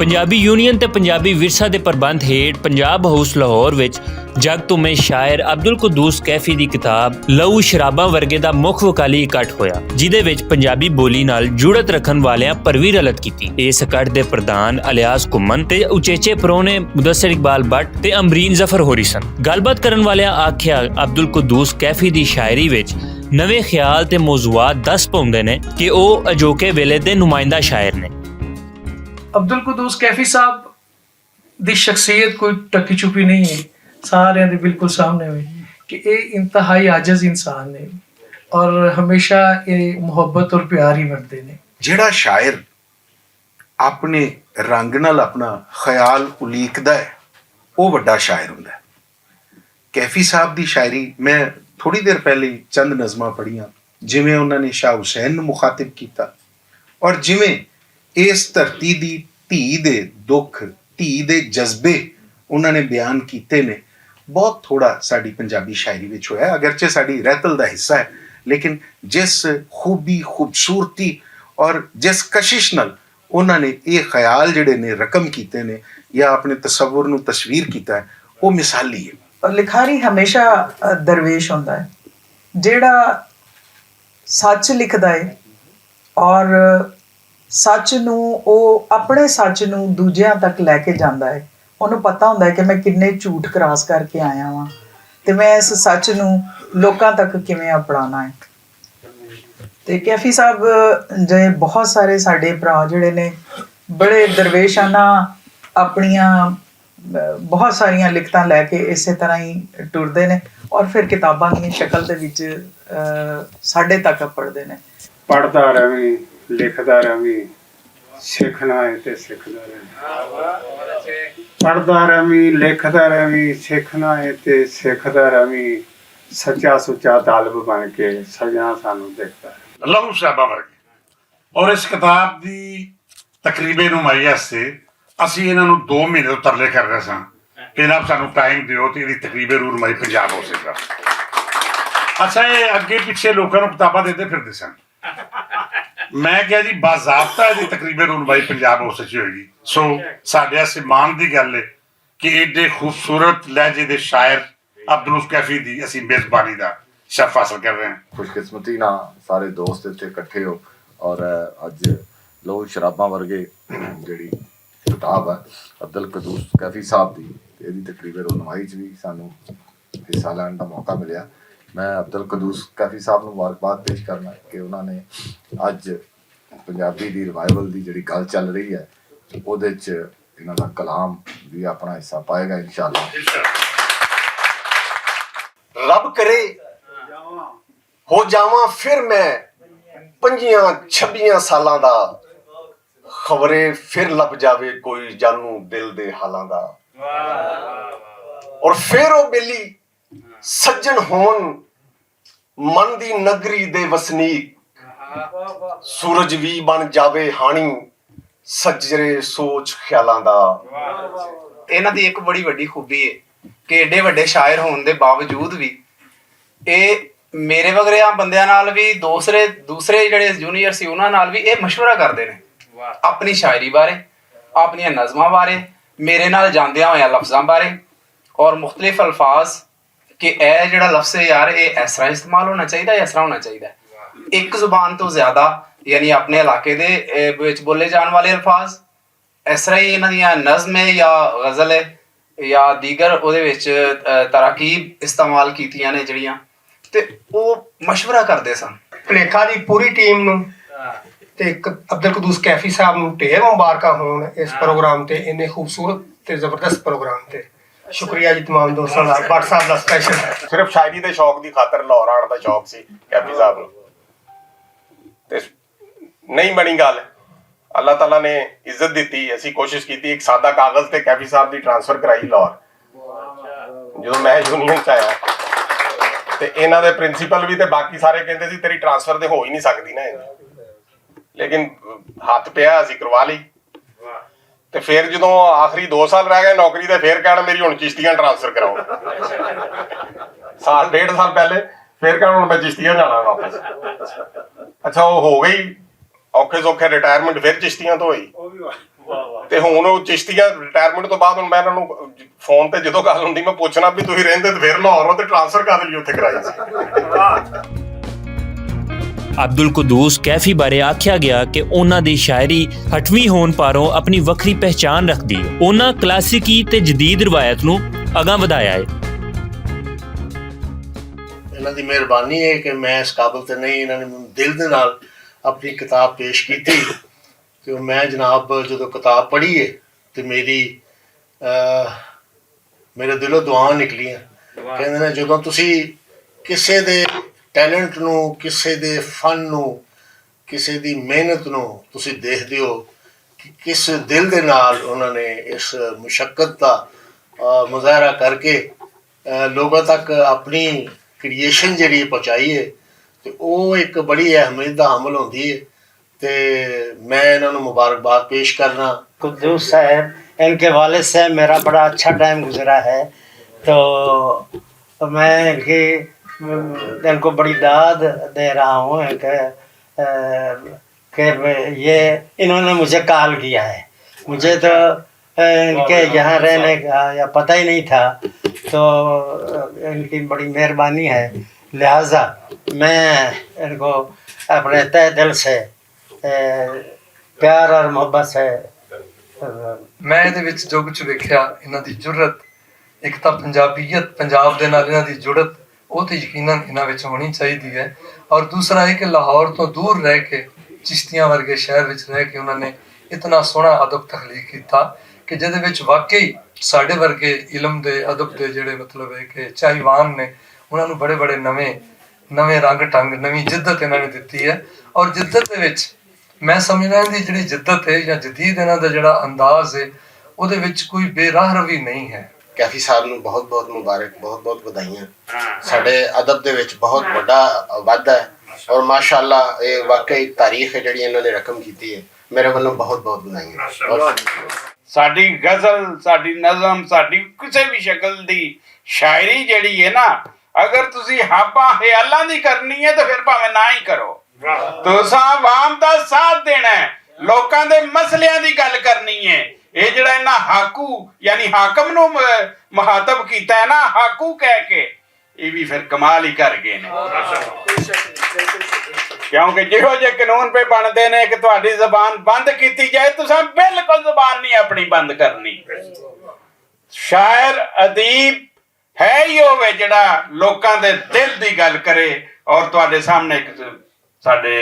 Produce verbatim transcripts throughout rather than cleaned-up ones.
پنجابی یونین تے پنجابی ورثہ دے پربند ہیٹھ پنجاب ہاؤس لاہور وچ جگ تمہیں شاعر عبدالقدوس کیفی دی کتاب لہو شراباں ورگے دا مکھ وکالی اکٹھ ہویا، جدے وچ پنجابی بولی نال جڑت رکھن والیاں پروی رلت کیتی۔ اس اکٹھ دے پردھان الیاس کمن تے اچیچے پرونے مدثر اقبال بٹ تے امرین ظفر ہوری سن۔ گل بات کرن والیاں آکھیا، عبدالقدوس کیفی دی شاعری وچ نویں خیال تے موضوعات دس پاؤندے نے کہ او اجوکے ویلے دے نمائندہ شاعر نے۔ عبدالقدوس کیفی صاحب دی شخصیت کوئی ٹکی چھپی نہیں ہے، سارے دے بالکل سامنے ہوئے کہ اے انتہائی عاجز انسان نے اور ہمیشہ اے محبت اور پیار ہی ونڈدے نے۔ جڑا شاعر اپنے رنگ نال اپنا خیال الیکدا ہے، او وڈا شاعر ہوندا ہے۔ کیفی صاحب دی شاعری میں تھوڑی دیر پہلے ہی چند نظماں پڑھیاں، جویں انہاں نے شاہ حسین نوں مخاطب کیتا اور جویں اس دھرتی دی دھی دے دکھ، دھی دے جذبے انہاں نے بیان کیتے نے، بہت تھوڑا ساڈی پنجابی شاعری وچ ہویا ہے، اگرچہ ساڈی رہتل دا حصہ ہے، لیکن جس خوبی، خوبصورتی اور جس کشش نال انہاں نے یہ خیال جڑے نے رقم کیتے نے یا اپنے تصور نوں تصویر کیتا ہے، وہ مثالی ہے۔ لکھاری ہمیشہ، ا، درویش ہوندا ہے، جیڑا سچ لکھدا ہے اور سچ نوں، او اپنے سچ نوں دوجیاں تک لے کے جاندا ہے۔ اونوں پتہ ہوندا ہے کہ میں کنے جھوٹ کراس کر کے آیا واں تے میں اس سچ نوں لوکاں تک کیویں اپنانا ہے۔ تے کیفی صاحب جے بہت سارے ساڈے بھرا جڑے نے بڑے درویشانہ اپنیاں، ا، بہت ساریاں لکھتاں لے کے اسے طرح ہی ٹردے نے اور پھر کتاباں دی شکل دے وچ، ا، ساڈے تک پڑھدے نے۔ پڑھدا رہویں، لکھدا رہویں، سکھنا ہے تے سکھدا رہویں۔ پڑھدا رہویں، لکھدا رہویں، سکھنا ہے تے سکھدا رہویں۔ سچا سچا طالب بن کے سجنا سانوں دکھدا ہے۔ لہو شراباں ورگے۔ اور اس کتاب دی تقریب نمائی واسطے اسی انہاں نوں دو مہینے تو ترلے کر رہے ساں کہ جناب سانوں ٹائم دیو تے ایہدی تقریب رونمائی پنجاب ہو سکدا۔ اچھا، یہ اگے پچھے لوکاں نوں کتاباں دیندے پھردے سن۔ میں کہیا جی، باضابطہ ایہدی تقریب رونمائی پنجاب ہو سکی ہوئے گی۔ سو ساڈے واسطے مان دی گل ہے کہ ایڈے خوبصورت لہجے دے شاعر عبدالروف کیفی دی اسی میزبانی دا شرف حاصل کر رہے ہیں۔ خوش قسمتی نال سارے دوست اتھے اکٹھے ہو اور اج لو شراباں ورگے جڑی کتاب ہے عبدالقدوس کیفی صاحب دی، تے ایہدی تقریب رونمائی چ وی سانوں حصہ لین دا موقع ملیا۔ میں عبدالقدوس کیفی صاحب نوں مبارکباد پیش کرنا کہ انہاں نے اج پنجابی دی ریوائیول دی جڑی گل چل رہی ہے، اوہدے چ انہاں دا کلام وی اپنا حصہ پائے گا انشاءاللہ۔ رب کرے ہو جاواں پھر میں پنجیاں چھبیاں سالاں دا، خبرے پھر لب جاوے کوئی جانوں دل دے حالاں دا۔ اور پھر او بیلی سجن ہون من دی نگری دے وسنیک، سورج وی بن جاوے ہانی سجرے سوچ خیالاں دا۔ انہاں دی اک بڑی وڈی خوبی ہے کہ ایڈے وڈے شاعر ہون دے باوجود وی اے میرے وغیرہ بندیاں نال وی دوسرے دوسرے جڑے جونیئر سی انہاں نال وی اے مشورہ کردے نے اپنی شاعری بارے، اپنیاں نظماں بارے، میرے نال جاندیاں ہویاں لفظاں بارے اور مختلف الفاظ کہ اے جڑا لفظ ہے یار، اے اس طرح استعمال ہونا چاہیدا ہے، اس طرح ہونا چاہیدا ہے۔ ایک زبان تو زیادہ، یعنی اپنے علاقے دے، اے، وچ بولے جان والے الفاظ اس طرح ہی انہاں دیاں نظم ہے یا غزل ہے یا دیگر اودے وچ، اے، تراکیب استعمال کیتیاں نے جڑیاں، تے او مشورہ کردے سن۔ پلیکھا دی پوری ٹیم نوں تے ک-، عبدالقدوس کیفی صاحب نوں ڈھیر مبارکاں ہون اس پروگرام تے، انہیں خوبصورت تے زبردست پروگرام تے۔ شکریہ جی تمام دوستاں دا، بٹ صاحب دا سپیشل۔ صرف شاعری دے شوق دی خاطر لاہور آن دا شوق سی کیفی صاحب نوں۔ تے نہیں بنی گل، اللہ تعالیٰ نے عزت دتی، اسی کوشش کیتی، ایک سادہ کاغذ تے کیفی صاحب دی ٹرانسفر کرائی لاہور۔ جدوں میں یونین چ آیا تے انہاں دے پرنسپل بھی تے باقی سارے کہندے سی تیری ٹرانسفر تے ہو ہی نہیں سکدی نا انج۔ لیکن ہاتھ پیا، اسی کروا لئی۔ تے پھر جدوں آخری دو سال رہ گئے نوکری دے، پھر کہنا میری ہن چشتیاں ٹرانسفر کراؤ۔ سال ڈیڑھ سال پہلے پھر کہنا ہن میں چشتیاں جانا واپس۔ اچھا، وہ ہو گئی، اوکھے سوکھے ریٹائرمنٹ پھر چشتیاں تو ہوئی۔ تے ہن او چشتیہ ریٹائرمنٹ توں بعد ہن میں انہاں نوں فون تے جدوں گل ہوندی، میں پوچھنا بھی تسی رہندے تے پھر لاہور ہو تے ٹرانسفر کر لئی اتھے کرائی سی۔ عبدالقدوس کیفی بارے آکھیا گیا کہ انہاں دی شاعری ہٹویں ہون پاروں اپنی وکھری پہچان رکھدی ہے۔ انہاں کلاسیکی تے جدید روایت نوں اگاں ودھایا ہے۔ انہاں دی مہربانی ہے کہ میں اس قابل تے نہیں، انہاں نے مینوں دل دے نال اپنی کتاب پیش کیتی۔ تے میں جناب جدوں کتاب پڑھی ہے تے میری میرے دلوں دعا نکلیاں۔ کہندے نے جدوں تسی کسے دے ٹیلنٹ نوں، کسے دے فن نوں، کسے دی محنت نوں تسی دیکھدے ہو کہ کس دل دے نال انہاں نے اس مشقت دا مظاہرہ کر کے لوگاں تک اپنی کریئیشن جیہڑی پہنچائی ہے، تے او اک بڑی اہمیت دا حامل ہوندی ہے۔ تے میں انہاں نوں مبارکباد پیش کرنا۔ قدوس صاحب، ان کے والد سے میرا بڑا اچھا ٹائم گزرا ہے، تو میں ان کی ان کو بڑی داد دے رہا ہوں کہ کہ یہ انہوں نے مجھے کال کیا ہے۔ مجھے تو ان کے یہاں رہنے کا یا پتہ ہی نہیں تھا، تو ان کی بڑی مہربانی ہے۔ لہذا میں ان کو اپنے تہ دل سے پیار اور محبت سے میں ادھے وچ جو کچھ ویکھیا، انہاں دی جرت، اک تاں پنجابیت، پنجاب دے نال انہاں دی جڑت، او تے یقینا انہاں وچ ہونی چاہیدی ہے۔ اور دوسرا اے کہ لاہور توں دور رہ کے، چشتیاں ورگے شہر وچ رہ کے انہاں نے اتنا سوہنا ادب تخلیق کیتا کہ جدے وچ واقعی ساڈے ورگے علم دے، ادب دے جیہڑے مطلب اے کہ چاہیوان نے، انہاں نوں بڑے بڑے نویں نویں رنگ ٹنگ، نویں جدت انہاں نے دتی ہے۔ اور جدت دے وچ میں سمجھنا ان دی جیہڑی جدت ہے یا جدید انہاں دا جیہڑا انداز ہے، اوہدے وچ کوئی بے راہ روی نہیں ہے۔ کیفی صاحب نوں بہت بہت مبارک، بہت بہت ودھائیاں۔ ساڈے ادب دے وچ بہت وڈا وادھا ہے، اور ماشاءاللہ اے واقعی تاریخ ہے جیہڑی انہاں نے رقم کیتی ہے۔ میرے ولوں بہت بہت ودھائیاں۔ ساڈی غزل، ساڈی نظم، ساڈی کسے وی شکل دی شاعری جیہڑی ہے نا، اگر تسی ہاپاں خیالاں دی کرنی ہے تے فیر پاویں نہ ہی کرو۔ تساں عوام دا ساتھ دینا ہے، لوکاں دے مسئلیاں دی گل کرنی ہے۔ اے جیہڑا انہاں ہاکو یعنی حاکم نوں مخاطب کیتا ہے نا ہاکو کہہ کے، اے وی فیر کمال ہی کر گئے نے۔ کیونکہ جیہو جے قانون پہ بندے نے کہ تہاڈی زبان بند کیتی جائے، تساں بالکل زبان نہیں اپنی بند کرنی۔ شاعر ادیب ہے ہی ہووے جیہڑا لوکاں دے دل دی گل کرے۔ اور تہاڈے سامنے اک ساڈے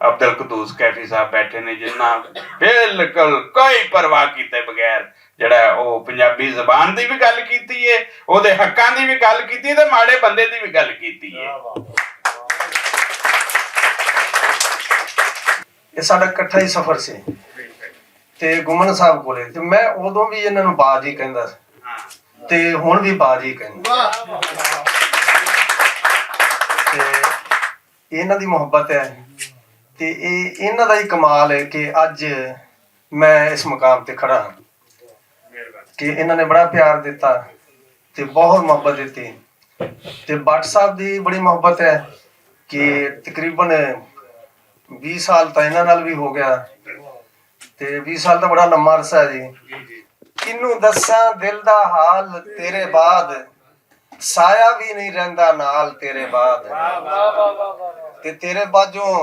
عبدالقدوس کیفی صاحب بیٹھے نے جنہاں بالکل کوئی پرواہ کیتے بغیر جیہڑا او پنجابی زبان دی وی گل کیتی ہے، اوہدے حقاں دی وی گل کیتی ہے تے ماڑے بندے دی وی گل کیتی ہے۔ اے ساڈا کٹھا ہی سفر سی تے گمن صاحب کولے تے میں اودوں وی انہاں نوں باجی کہندا سی تے ہن وی باجی کہندا تے انہاں دی محبت ہے تے اے انہاں دا ہی کمال ہے کہ اج میں اس مقام تے کھڑا ہاں کہ انہاں نے بڑا پیار دتا تے بہت محبت دتی۔ تے بٹ صاحب دی بڑی محبت ہے کہ تقریبا ویہہ سال تاں انہاں نال وی ہو گیا۔ تے ویہہ سال تاں بڑا لما عرصہ ہے جی۔ کینوں دساں دل دا حال تیرے بعد، سایہ وی نہیں رہندا نال تیرے بعد۔ تے تیرے باجوں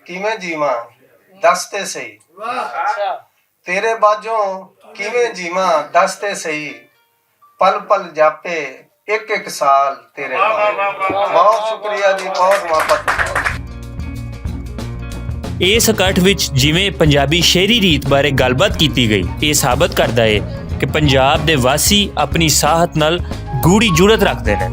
کیویں جیواں، دس تے سہی۔ تیرے باجوں کیویں جیواں، دس تے سہی۔ پل پل جاپے اک اک سال تیرے نال۔ بہت شکریہ جی، بہت محبت۔ اس اکٹھ وچ جیویں پنجابی شہری ریت بارے گل بات کیتی گئی، ایہہ ثابت کردا ہے کہ پنجاب دے واسی اپنی ساہت نال گوڑی جڑت رکھدے نیں۔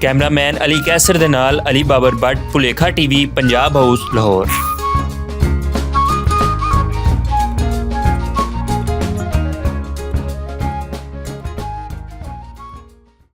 کیمرہ مین علی کیسر دے نال علی بابر بٹ، پلیکھا ٹی وی، پنجاب ہاؤس، لاہور۔